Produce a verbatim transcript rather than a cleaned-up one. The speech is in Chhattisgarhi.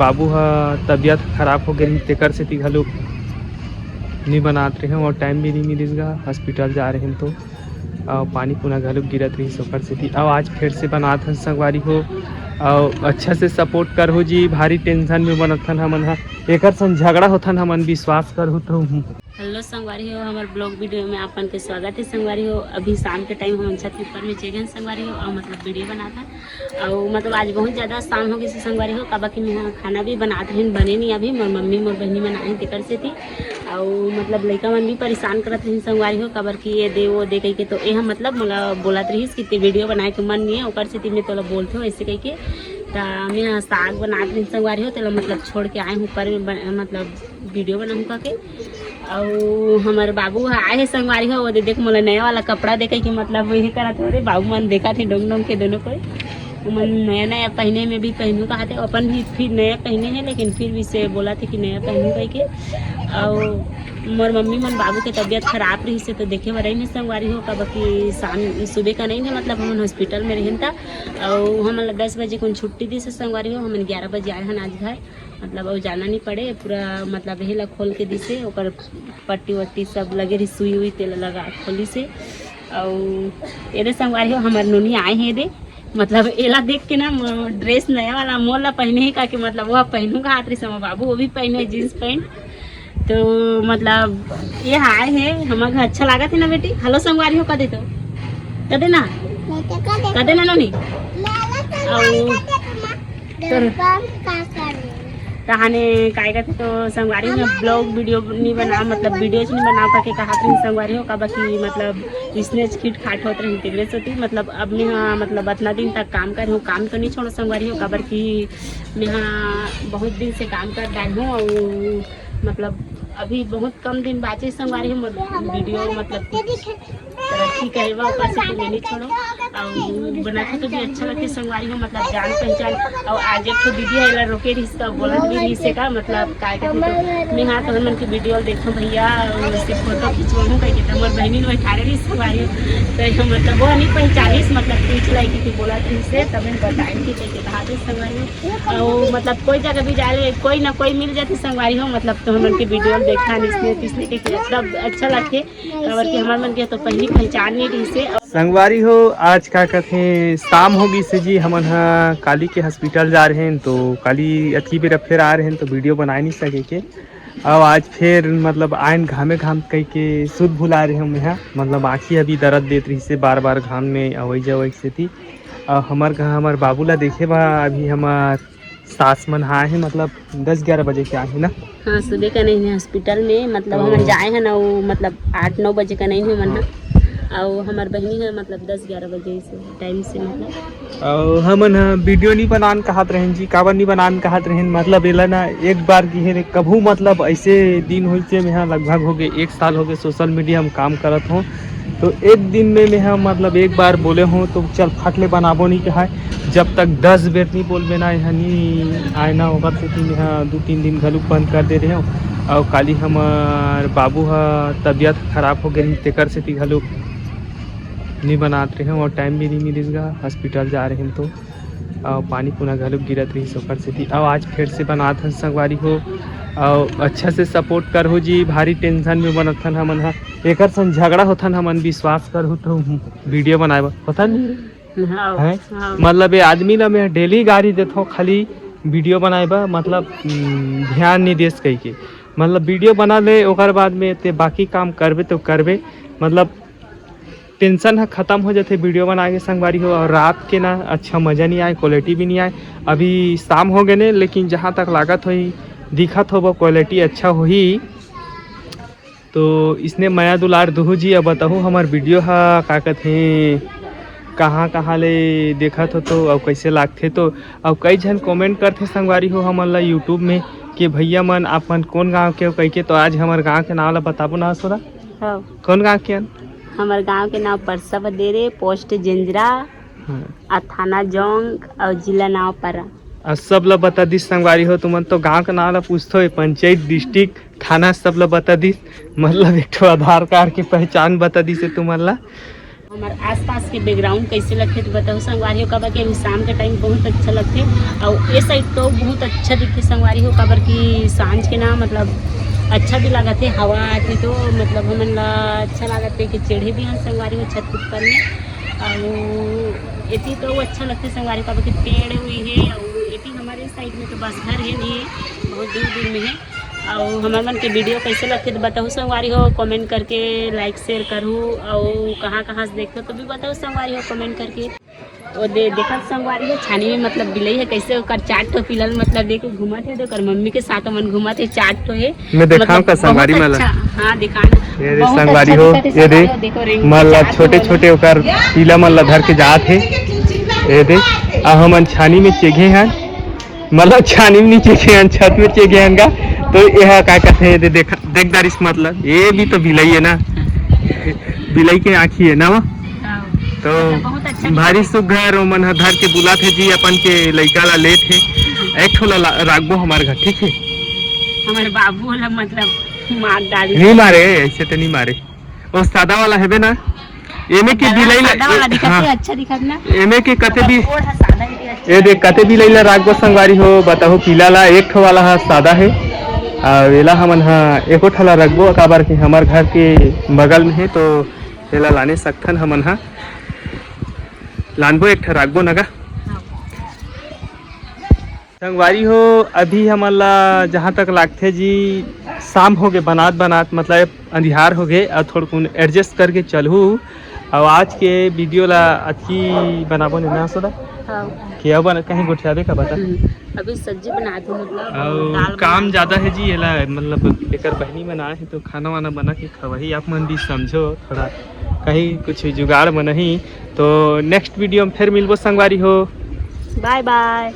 बाबू ह तबियत खराब हो गे रहिस, तेकर सेती घलो नी बनात रहेंव अउ टाइम भी नी मिलिस गा, हॉस्पिटल जा रहेन तो। अउ पानी पुना घलो गिरत रहिस ओकर सेती। अउ आज फेर से बनात हन संगवारी हो, अउ अच्छा से सपोर्ट करहू जी, भारी टेंशन में बनत हन हमन ह, एकर संग झगड़ा होथन हमन, विश्वास करहू तो। हेलो संगवारी हो, हमर ब्लॉग वीडियो में आप मन के स्वागत है संगवारी हो। अभी शाम के टाइम हमन छत के ऊपर में चढ़े हन संगवारी हो, अउ मतलब वीडियो बनात हन। अउ मतलब आज बहुत ज़्यादा शाम हो गइस संगवारी हो, काबर कि मैं खाना भी बनात रहेन, बने नहीं अभी, मोर मम्मी मोर बहिनी मन आए तेकर सेती। अउ मतलब लइका मन भी परेशान करत रहिन संगवारी हो, काबर कि ये दे वो दे कहिके, तो ये हम मतलब मोला बोलत रहिस कि ते वीडियो बनाए के मन नहीं है, ओकर सेती मैं तोला बोलथों ऐसे कहिके। त मैं ह साग बनात रहिन संगवारी हो, तेला मतलब छोड़ के आए हूँ ऊपर में बन-, मतलब वीडियो बनाहूँ कहिके। अउ हमर बाबू ह आए हे संगवारी हो, वो दे देख मोला नया वाला कपड़ा देखे कि मतलब ये करत हो रे, बाबू मन देखत हे डोंग डोंग के दोनों कोई। ओमन नया नया पहने में भी पहनू कहत हे, अपन भी फिर नया पहने हे, लेकिन फिर भी से बोलत हे कि नया पहनू कहिके। अउ मोर मम्मी मन बाबू के तबियत खराब रहिस हे, तो देखे बर आइन हे संगवारी हो, काबर कि शाम सुबह का नहीं है, मतलब हमन हॉस्पिटल में रहेन त। अउ हमन ला दस बजे कुन छुट्टी दिस हे संगवारी हो, हमन ग्यारह बजे आए हन आज घर। मतलब अउ जाना नहीं पड़े, पूरा मतलब हे ला खोल के दिस हे, ओकर पट्टी वट्टी सब लगे रही, सुई उई तेला लगा खोलिस हे। अउ एदे संगवारी हो, हमर नोनी आए हे एदे, मतलब एला देख के ना म-, ड्रेस नया वाला मोर ला पहने हे कहिके, मतलब वो पहनू कहत रहिस हमर बाबू, वो भी पहने हे जींस पैंट। तो मतलब ये आए हे हमर घर, अच्छा लागत हे ना बेटी? हेलो संगवारी हो कह दे तो, कह दे ना, कह दे ना नोनी। अउ तहाने काय कहते तो संगवारी में ब्लॉग वीडियो नहीं बना, मतलब वीडियोज नहीं बनाओ करके कहत रही संगवारी हो, काबर कि मतलब इसने खिट खाट होत रही तेकरे सेती। मतलब अब मैं हाँ, मतलब अतना दिन तक काम कर हूँ, काम तो नहीं छोड़ो संगवारी हो, काबर कि मैं हाँ बहुत दिन से काम कर डाल हूँ। अउ मतलब अभी बहुत कम दिन बाचे संगवारी हो, मत-, वीडियो मतलब कुछ तरक्की करे बा, ओकर सेती मैं नहीं छोड़ो। अउ बनाथे तो भी अच्छा लगथे संगवारी हो, मतलब जान पहचान। अउ आज एक ठो दीदी है, एला रोके रहिस का, बोलत भी रहिस हे का, मतलब काय कहथे तो मैं हाँ तोहर मन के वीडियो ल देखो भैया, अउ से फोटो खिंचवाहूँ कहिके, त मोर बहिनी ल बैठारे रहिस संगवारी हो। तो ये मतलब वो नहीं पहचानिस, मतलब पूछ लाई कि तू बोलत रहिस हे, तब मैं बताई कि कहिके कहा दे संगवारी हो। अउ मतलब कोई जगह भी जाए ले कोई ना कोई मिल जाथे संगवारी हो, मतलब तोहर मन के वीडियो ल देखा निसने तिसने के मतलब अच्छा लगथे। काबर कि हमर मन के तो पहली पहचान नहीं रहिस हे। संगवारी हो, आज का कथे, शाम हो गइस हे जी, हमन ह काली के हॉस्पिटल जा रहेन, तो काली अतकी बेरा फेर आ रहेन, तो वीडियो बनाए नहीं सके के। अब आज फेर मतलब आयन घामे घाम कहिके सुध भुला रहे हूँ मैं ह, मतलब आँखी अभी दर्द देत रहिस हे बार बार घाम में अवई जवई सेती। अउ हमर कहाँ हमर बाबू ला देखे बा अभी हमर सास मन ह आए हे, मतलब दस ग्यारह बजे के आए हे ना। हाँ, सुबह का नहीं है हॉस्पिटल में, मतलब ओ। हमन जाए हैं ना, वो मतलब आठ नौ बजे का नहीं है मन ह। अउ हमर बहिनी है, मतलब दस ग्यारह बजे से टाइम से, मतलब। अउ हमन ह वीडियो नहीं बनान कहत रहेन जी, काबर नहीं बनान कहत रहेन, मतलब एला ना एक बार की है रे, कभू मतलब ऐसे दिन होइस हे, मैं ह लगभग हो गए एक साल हो गए सोशल मीडिया में काम करत हों, तो एक दिन में मैं ह मतलब एक बार बोले हों तो चल फट ले बनाबो नहीं कहाय, जब तक दस बेर नहीं बोलबे ना, यहाँ नहीं आए ना, ओकर सेती मैं ह दू तीन दिन घलुक बंद कर दे रहे हूँ। अउ काली हमर बाबू ह तबियत खराब हो गए रही, तेकर सेती घलुक नहीं बनात रहे हूँ, अउ टाइम भी नहीं मिलिस गा, हॉस्पिटल जा रहे हैं तो। अउ पानी पुना घलुक गिरत रहिस ओकर सेती। अउ आज फेर से बनात हन संगवारी हो, अउ अच्छा से सपोर्ट करहू जी, भारी टेंशन में बनत हन हमन ह, एकर संग झगड़ा होथन हमन, विश्वास करहू तो वीडियो बनाए बर होथन नहीं रे? हाँ, हैं? हाँ। मतलब ये आदमी ला मैं डेली गारी देथों खाली वीडियो बनाए बर, मतलब हम्म, ध्यान नहीं देस कहिके, मतलब वीडियो बना ले ओकर बाद में ते बाकी काम करबे तो करबे, मतलब टेंशन ह खत्म हो जाथे वीडियो बना के संगवारी हो। अउ रात के ना अच्छा मजा नहीं आए, क्वालिटी भी नहीं आए। अभी शाम हो गए ने, लेकिन जहाँ तक लागत होही, दिखत हो वो क्वालिटी अच्छा होही। तो इसने मया दुलार दुहू जी, अब बताहू हमर वीडियो ह का कथे, कहाँ कहाँ ले देखत हो तो अउ कैसे लागथे तो। अउ कई झन कमेंट करथे संगवारी हो हमन ला YouTube में कि भैया मन आप मन कौन गाँव के हो कहिके, तो आज हमर गाँव के नाम ला बताबो ना सोना। हाँ। कौन गाँव के हन? हमर गांव के नाम परसा बदेरे, पोस्ट जेंजरा, हाँ। आ थाना जोंग और जिला नावपरा। आ सब ला बता दिस संगवारी हो, तुमन तो गांव के नाम ला पूछथो, ये पंचायत, डिस्ट्रिक्ट, थाना सब ला बता दिस, मतलब एक ठो आधार कार्ड के पहचान बता दिस हे तुमन ला। हमर आसपास के बैकग्राउंड कैसे लगथे तो बताओ संगवारी हो, काबर कि अभी शाम के टाइम बहुत अच्छा लगथे। और ये साइड तो बहुत अच्छा दिखथे संगवारी हो, काबर कि सांझ के ना, मतलब, अच्छा भी लागत हे, हवा आथे तो, मतलब, हमन ला अच्छा लागत हे कि चढ़े भी हन संगवारी हो छत ऊपर में। और एती तो अच्छा लगथे संगवारी हो, काबर कि पेड़ हुई है। और एती हमारे साइड में तो बस घर है नहीं है, बहुत दूर दूर में है। और हमर मन के वीडियो कैसे लगथे तो बताहू संगवारी हो, कमेंट करके लाइक शेयर करहू। और कहाँ कहाँ से देखते हो तो भी बताहू संगवारी हो कमेंट करके। वो दे देखत संगवारी हो, छानी में, मतलब, बिलई है, कैसे ओकर चार ठो पिला ल, मतलब, लेके घूमत है, ओकर मम्मी के साथ मन घूमत है, चार ठो है। मैं देखाऊं मतलब, का संगवारी बहुत मन ला? अच्छा, हाँ, दिखा ना। ये दे बहुत संगवारी अच्छा हो, दिखत है ये दे संगवारी हो, देखो, रेंगते मन ला जात है छोटे वो छोटे लोग। ओकर पिला मन ला धर के जात है। ये दे, आ हमन छानी में चेघे हन, मतलब, छानी में नीचे के हन, छत में चेघे हन गा। तो ये हा का कहते हैं, ये दे, देख, देख दारिस, मतलब, ये भी तो बिलई है ना, बिलई के आँखी है ना वो। हाँ। तो मतलब, बहुत अच्छा भारी दिखत है। सुघर ओमन ह धर के बुलात हे जी, अपन के लइका ला लेत हे। एक ठो ला ला-, राखबो हमार घर, ठीक है? हमारे बाबू वाला, मतलब, मार डाली। नहीं मारे, ऐसे तो नहीं मारे। वो सादा वाला हेबे ना, एमे के सादा, बिलई ला, सादा वाला दिखत हाँ। है, अच्छा दिखत ना। एमे के कते भी, ओढ़ सादा ही अच्छा ये देख, कते बिलई ला राखबो संगवारी हो, बताहू, पीला ला एक ठो वाला हा सादा है, और एला हमन हा एको ठो ला रखबो, काबर कि हमर घर के बगल में है, तो एला लाने सकथन हमन हा। लानबो एक ठो राखबो नगा। हाँ। संगवारी हो, अभी हमन ला जहाँ तक लागथे जी, शाम हो गे बनात बनात, मतलब अंधियार हो गे, अउ थोड़कुन एडजस्ट करके चलहू। अउ आज के वीडियो ला अतकी बनाबो ने ना सोदा? हाँ। कि अब बन-, कहीं गोठियाबे का बता? हम्म, अभी सब्जी बनात हूँ, मतलब, अउ दाल काम बनात ज़्यादा हूँ। है जी, एला, मतलब, एकर बहिनी मन आए हैं, तो खाना वाना बना के खवाही। आप मन भी समझो थोड़ा, कहीं कुछ जुगाड़ में नहीं। तो नेक्स्ट वीडियो में फिर मिलबो संगवारी हो। बाय बाय।